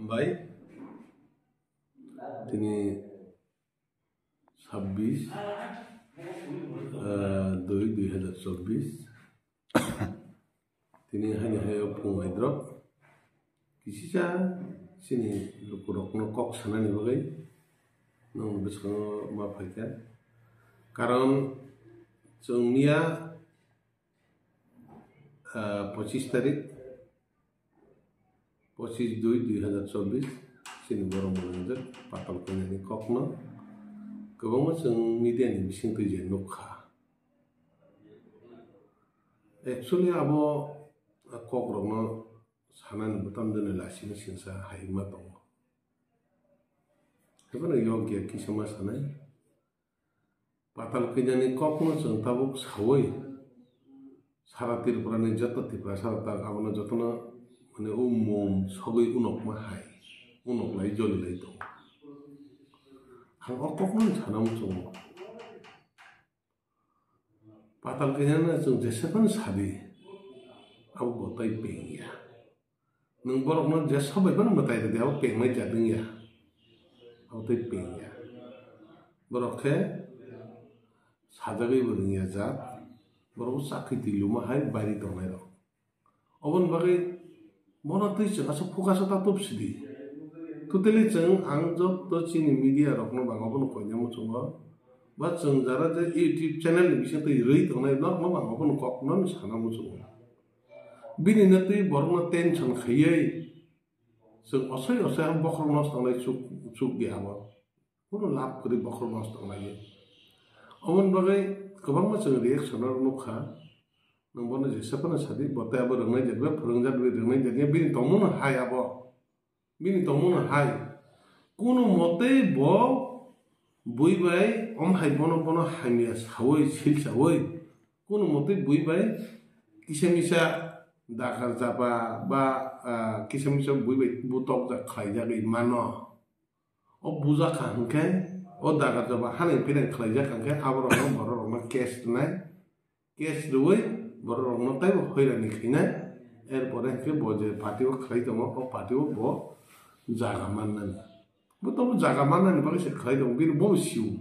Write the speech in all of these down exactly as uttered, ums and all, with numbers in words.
Bai, tini sabbish, ah, dui, dui hajar chobbish. Tini haini hayo phung aidrok. Kisisa chini lukurokno kok sanani bagwi nwng bwskango ma phaikha. Karon chwng miya, ah, pochish tarik, pochish dui dui hajar chobbish, chini borok mwnajak patal kwnani kokno kwbangma chwng media ni bisingtwi je nukha. Actually, abo kokrokno sanani bwtam dene lasima singsa hai wngma tongo. Haiphano yokya kisa ma sanai. Patal kwnani kokno chwng tabuk sawi sara Tripura ni joto Tiprasa rok tak abono jotono mane o mom sogwi unokma hai unoklai jolilai tongo. Ang o kokno sana muchungo. Patal kwnano chwng jesephano sadi, abo bo tei pengya. Nwng borokno jesa bai phano mwtai rwdi, abo pengnai jat wngya. Abo tei pengya. Borok khe sajagwi bo rwngya jat. Borok bo chakri twi luma hai bairi tongnai rok. Oboni bagwi bono twi chwng aswk focus o ta tup sidi. Totally chwng ang joto chini media rokno bang obono koina muchungo. Ba chwng jara je YouTube channel ni bisingtwi rwi tongnai norokno bang obono kokno sana muchungo. Bini no twi borokno tension khaiwi chwng osoi osoi ha bokhorok nosto wngnai chuk, chuk ya abo. Bono lab kwrwi bokhorok nosto wngnai. Oboni bagwi kwbangma chwng reaction o nukha. Nwng bono jesa phano sadi, bo tei abo rwngnai jat ba phwrwngjak rwi rwngnai jat ya, bini tongmungno hai abo. Bini tongmungno hai. Kunu motei bo bui bai om hai bono, bono hamya sawi, sil sawi. Kunu motei bui bai kisa misa dakar jaba ba, ah, kisa misa bui bai butok jak khlai jagwi mano. O bujakha hwnkhe o dakar jaba hani phinang khlai jak hwnkhe aborokno bororokno case rwnai. Case rwui bororokno teibo hoirani khainai, erpore hwnkhe bo je party o khlai tongo, o party o bo jaga mannani. Bo tobo jaga mannani bagwi se khlai tongo, bini bo sio.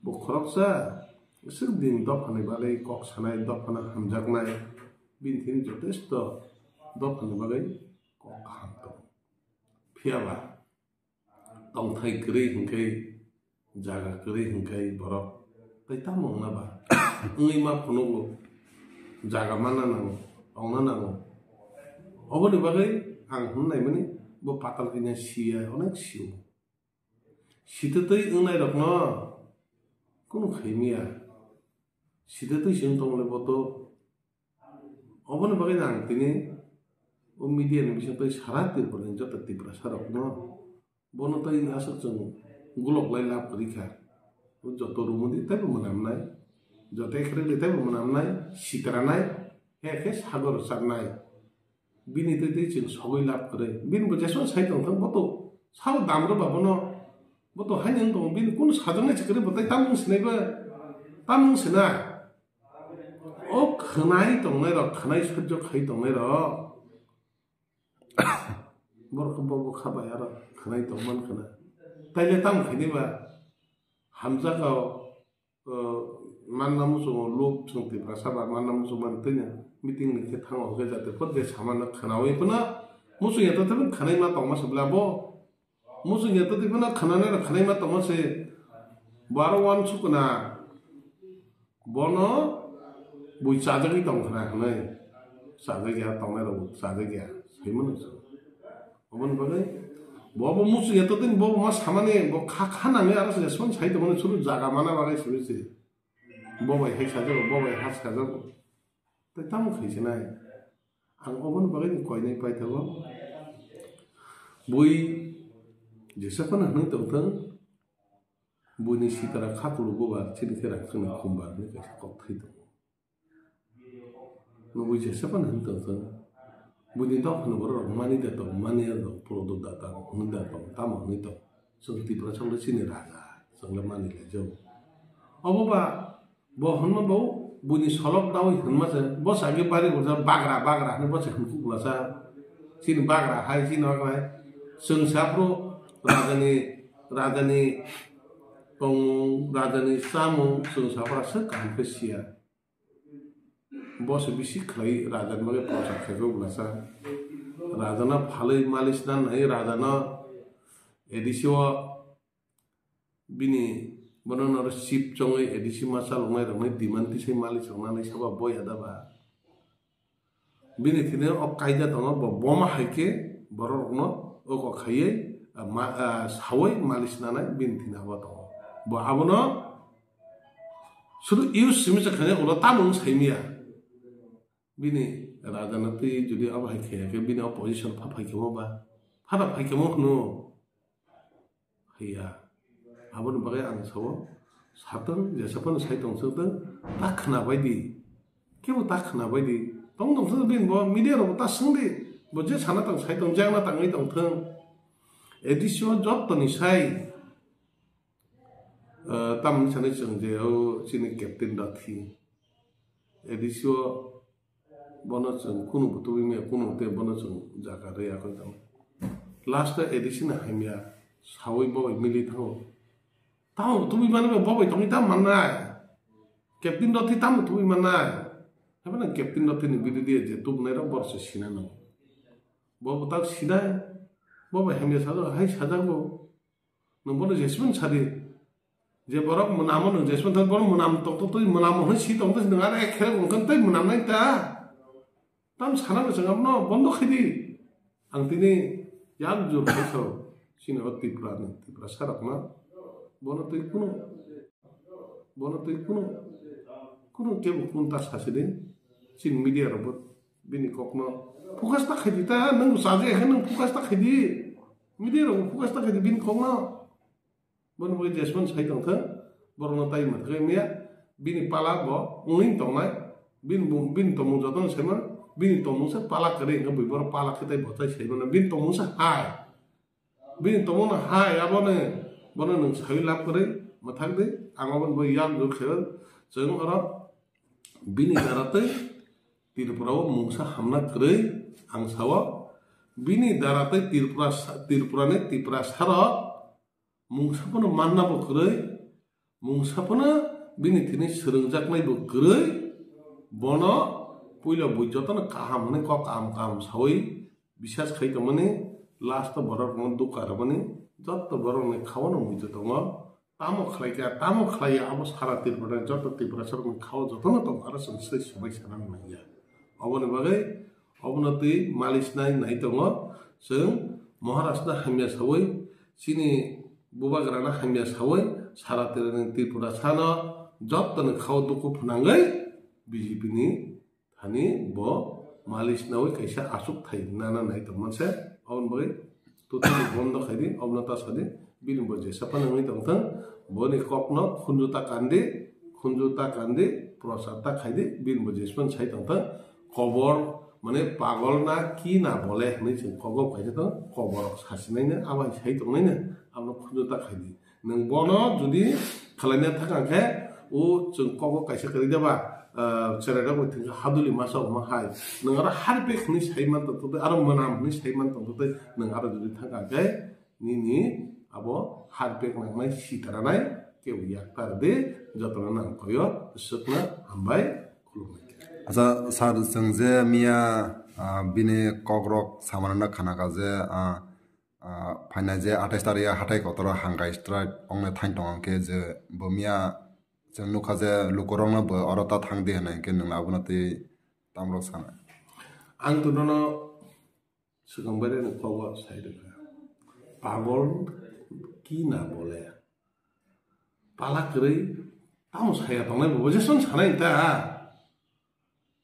Bo khoroksa, swk din dophani bagwi kok sanai, dophano hamjaknai, bini thani jotesto dophani bagwi kok kaham tongo. Phiya ba, tongthai kwrwi hwnkhe, jaga kwrwi hwnkhe borok tei tamo wngna ba? Wngwi ma phunugo, jaga manna nango, tongna nango. Oboni bagwi ang hwn naimani bo patal kanya siya, onek sio. Sitwtwi wngnairokno kunu khaimiya. Sitwtwi se wng tongmani boto. Oboni bagwi ang tini o media ni bisingtwi sara Tripura ni joto Tiprasa rokno bono tei aswk chwng gulok lai lab kwrwi kha. O joto rumudi teibo mwnamnai, joto ekhrwdi teibo mwnamnai, sitranai, he khe sagor rwchapnai. Bini twi twi chwng sogwi lab kwrwi. Bini bo jeswk sai tong thang, boto sabo dam rwba bono, boto haino wng tongo, bini kunu sajaknai se kwrwi bo tei tamung sinai ba, tamung sina. O khwnai tongnai rok, khwnai sojjo khai tongnai rok. Borok bo bo kha bai aro khwnai tong man khna. Taile tam khaini ba hamjak o, o, manna muchungo luk chwng Tiprasa ba manna muchung man twi meeting ni khe thango hwnkhe jate phot je samano khwnaui phano muchung ya to khwnai ma tongma se bla bo. Muchung ya twi phano khwnanai rok khwnai ma tongma se, bo aro uansuk na, bono bui chajagwi tong khna hwnwi, chajagya tongnai rok bo chajagya, sai mano se. Oboni bagwi bo bo muchung ya twi bo bo ma samani, bo kha kha nangwi aro se respond sai tongmani, suru jaga mana bagwi simi se. Bo bai hai sajago, bo bai ha sajago. Tei tamo khai se nai. Ang oboni bagwi ni koinai paithago. Bui jesa phano hwnwi tongthwng, buini sitara kha kulugo ba chini khe rang khwna khum ba hwnwi kaisa kok thai tongo. Nugui jesa phano hwnwi tongthwng, buini dok phano borok rok mani da tong, mani da tong, puro do da tong, hwnwi da tong, tamo hwnwi tong. Chwng Tiprasa le chini raja, chwng le mani lai jago. Obo ba Bo hwnma bo buini solok dawi hwnma se, bo sa khe bari hwnsa bagra, bagra hwnwi bo se hwnkhuk bwlasa. Chini bagra hai, chini bagra hai. Chwng saphuru rajani, rajani tongmung, rajani chamung chwng saphuru aswk kaham khe siya. Bo se bisi khlai rajani bagwi prochar khaijak bwlasa. Rajano phalwi malish na nai rajano A D C o bini bono noro chip chongwi A D C ma chaloknai rokni demand tisai malish rok nanai saba boya da ba. Bini thini o kaida tongo, bo boma hai khe borok rokno o kok khaiwi, ah, ma, ah, sawi malish nanai bini thini abo tongo. Bo abono sudu use simi se khaina ulo tamo wng saimiya. Bini rajana twi jodi abo hai khaiya khe bini opposition pha phai khemo ba? Phana phai khemo hwno. Haiya. Aboni bagwi ang sao, satwng jesa phano sai tong swtwng, ta khwna bai di. Kebo ta khwna bai di. Tong tong thung bini bo media rok ta swng di. Bo je sana tong sai tong, jagna tangwi tong thung. A D C o jottoni sai, eh, tamni sanai chwng je o chini captain rok thi. A D C o Bono chwng kunu bo tubui maya, kunu tei bono chwng jaga rwi yakwi tong. Last o A D C no hamya sawi bo bai mili thango. Tamo bo tubui mani bo bai tongwi tamo mannai. Captain rok twi tamo tubui mannai. Haibano captain rok twi ni bidi diya je tubunai rok borok se sina nango. Bo bo tak sinai. Bo bai hamya sajak, hai sajak bo. Nwng bono jesmani sadi. Je borok mwnamo nwng jesmani thang borok mwnam tongtong twi mwnamo hwnwi si tongtong si nwng aro ek kherek wngkha tei mwnamnai ta. Tam sana bo chwng abono bondo khai di. Ang tini yak jur khai sao. Chini o Tripura ni, Tripura sarok no. Bono twi kunu, bono twi kunu, kunu kebo kunu ta sasi di. Chini media rok bo bini kok no focus ta khai di ta. Nwng bo chajakya khe nwng focus ta khai di. Media rok bo focus ta khai di bini kok no. Bono bagwi jesmani sai tongthwng, borokno tai mwthagwi maya, bini pala bo wngwi tongnai, bini bu-, bini tongmung jotono saimano, bini tongmung se pala kwrwi hwnkhe bui borok pala khe tai bo tai saimano, bini tongmung se hai, bini tongmung no hai, abono bono nwng sawi lab kwrwi mwthagdi, ang aboni bagwi yak jur khaio, chwng oro bini dara tei Tripura o mungsa hamna kwrwi ang sao, bini dara tei Tripura sa-, Tripura ni Tiprasa rok, Mungsa phano manna bo kwrwi, mungsa phano bini thini swrwngjaknai bo kwrwi, bono puila bui jotono kaham hwnwi kok kaham kaham sawi bisas khai tongmani, last o borok no dukha rwmani, jotto borok ni khao no muitu tongo, tamo khlai kha, tamo khlai ya, abo sara Tripura ni jotto Tiprasa rok ni khao jotono tongo, aro chwng sai swbai sana nang ya. Oboni bagwi Obono twi malish nai nai tongo. Chwng Maharashtra hamya sawi, chini bubagrano hamya sawi, sara Tripura, Tripura sano jottoni khao duku phwnangwi B J P ni thani bo malish nawi kaisa achuk thai nana nai tongma se. Oboni bagwi totally bondo khai di, obono ta sa di, bini bo jesa phano wngwi tong thung, boni kokno khunju ta kandi, khunju ta kandi, prochar ta khai di, bini bo jesa phano sai tong thung, kobor, mane pagol na ki na bole hwnwi chwng kogo kaisa tong, kobor sasi nai no, abo hai sai tong nai no, abono khunju ta khai di. Nwng bono jodi khwlaina thang khe, o chwng kogo kaisa kwrwi da ba, ah, cherai rok bai thwngkhe haduli masa omo hai. Nwng aro harpek hwnwi sai man tong tong tei, aro mwnam hwnwi sai man tong tong tei, nwng aro jodi thang khe, nini abo harpek nangnai sitaranai kebo yaktar de, jotono nang koyo, swkna hambai, khulumnai. Acha, sir, chwng je miya, ah, bini kokrok samanana khana kha je, ah, Ah, phainai je athais tarik hathai kotor o hangkai strike ongna thain tong khe je bo miya chwng nukha je lukurokno bo oro ta thang di hwnwi khe nwng abono twi tamrok sana. Ang to nono swkang bai reno kobo sai rwkha. Pagol ki na bole? Pala kwrwi tamo saya tongnai bo, bo jeson sanai ta.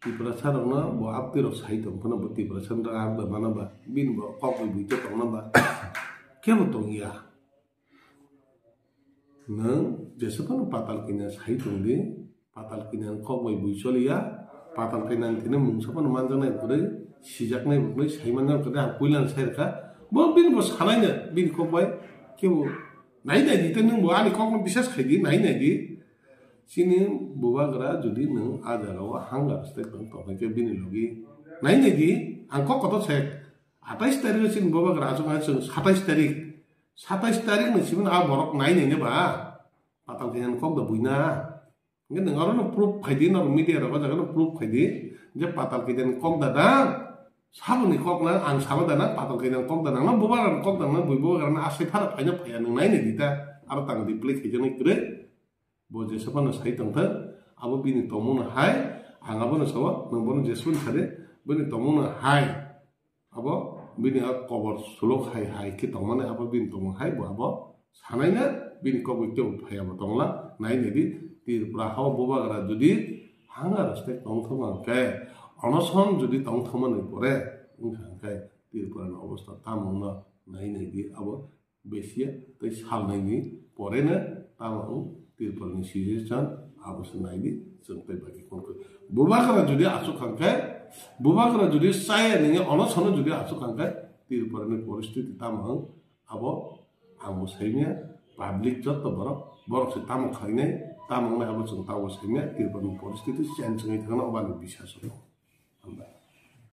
Tiprasa rokno bo aptwi rok sai tong phano bo Tiprasa rok ang bai mano ba, bini bo kok bai buito tongna ba. Kebo tong ya. Nwng jesa phano patal kanya sai tong di, patal kanya kok bai bui choli ya, patal kanya ni thini mungsa phano manjaknai kwrwi, sijaknai bo kwrwi, sai manjaknai kwrwi, ang puila no sai rwkha. Bo bini bo sanai no, bini kok bai kebo nai nai di, tei nwng bo ani kok no bisas khai di, nai nai di. Chini bubagra jodi nwng a jagao hunger strike tong tongkha khe bini logi nai nai di, ang kok kotor se, Atais tarik chini Bubagra achuk hai chwng satais tarik. Satais tarik ni simi a borok nai nai ne ba. Patal kainan kok da buina. Nge nang aro no proof khai di, no media rok jaga no proof khai di. Je patal kainan kok da da. Saboni kok na ang sabo da na patal kainan kok da na. No Bubagra kok da na bui Bubagra na asai phara phaina phaya nang nai nai di ta. Aro tang di play khai jani kre. Bo jesa phano sai tongthok, abo bini tongmungno hai, ang abono sao, nwng bono jeswk sadi, bini tongmungno hai, abo bini a kobor sulok hai hai khe tongmani, abo bini tongmung hai, bo abo sanaina bini kok bai tebo phai abo tongla, nai nai di, Tripura hao Bubagra jodi hanga rostek tongthok hwnkhe, onoson jodi tongthokmani pore wngkha hwnkhe, Tripura ni obostha tamo wngno nai nai di, abo besiya tei salnaini poreno tamo wng Tripurani situation abo se naidi chwng tei bagi konkhe. Bubagra jodi achuk khankhe, Bubagra jodi chaya nini onosono jodi achuk khankhe Tripurani poristiti tamo wng abo ang bo saimya, public jotto borok, borok se tamo khainai, tamo wngnai abo chwng tamo saimya, Tripurani poristiti change wngwi thangna obani bisas wng.